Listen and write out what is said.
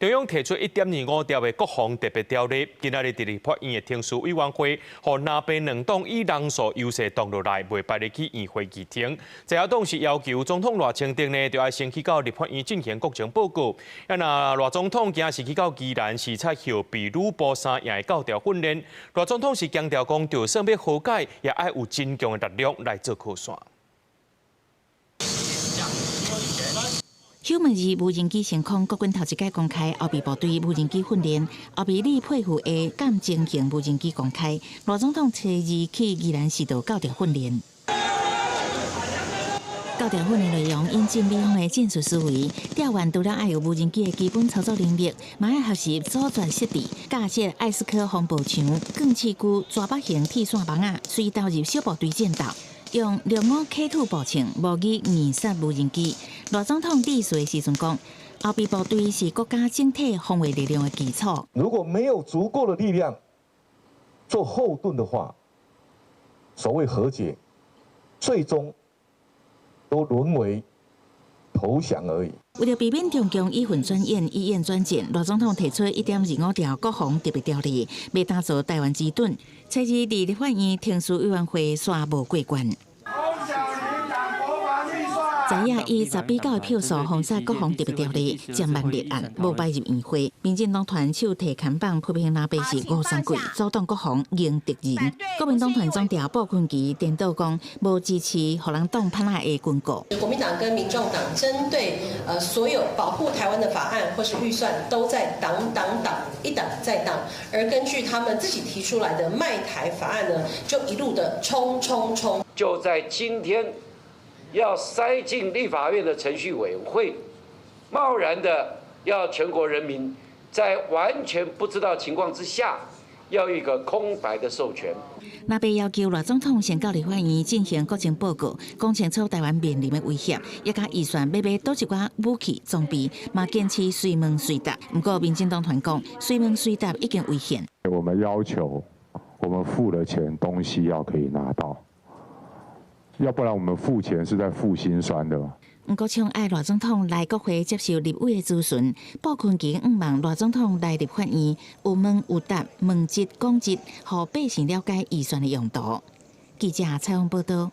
中央提出1.25條的國防特別條例，今仔日佇立法院的程序委員會，予藍白兩黨以人數優勢擋落來，袂排入去院會議廳。在野黨是要求總統賴清德呢，就愛先去到立法院進行國情報告。啊，若賴總統今是去到宜蘭視察後備呂布三營的教調訓練，賴總統是強調講，就算欲和解，也愛有真強的力量來做靠山。休門二無人機升空，國軍頭一擺公開後備部隊無人機訓練，後備旅配副的鑑證型無人機公開。賴總統初二去宜蘭視導教調訓練。教調訓練內容引進美方的戰術思維，調員除了愛有無人機的基本操作能力，嘛愛學習組裝設置、架設愛斯科防暴牆、鋼刺具、抓北型鐵線網仔，隨投入小部隊戰鬥。用65 K2步槍模擬硬殺無人機。賴總統致辭的時陣講，後備部隊是國家整體防衛力量的基礎。如果沒有足夠的力量做後盾的話，所謂和解，最終都淪為投降而已。為著避免中共以混轉演、以演轉戰，賴總統提出1.25條國防特別條例，欲打造台灣之盾。初二佇立法院程序委員會煞無過關。在野以10比9的票數封殺國防特別條例，暫慢立案，無擺入院會。民進黨團手提看板批評藍白是吳三桂，阻擋國防迎敵人。國民黨團總召傅崐萁顛倒講，無支持予人當伴仔的軍購。國民黨跟民眾黨針對所有保護台灣的法案或是預算，都在擋擋擋，一擋再擋。而根據他們自己提出來的賣台法案呢，就一路的衝衝衝。就在今天，要塞進立法院的程序委員會，貿然的要全國人民在完全不知道情況之下，要一個空白的授權。藍白要求賴總統先到立法院進行國情報告，講清楚台灣面臨的威脅，也佮預算欲買佗一寡武器裝備，嘛堅持隨問隨答。毋過民進黨團講，隨問隨答已經違憲。我們要求，我們付了錢，東西要可以拿到。要不然我們付錢是在付心酸的。毋過，搶愛賴總統來國會接受立委的諮詢，傅崐萁向望賴總統來立法院有問有答，問質講質，予百姓了解預算的用途。記者採訪報道。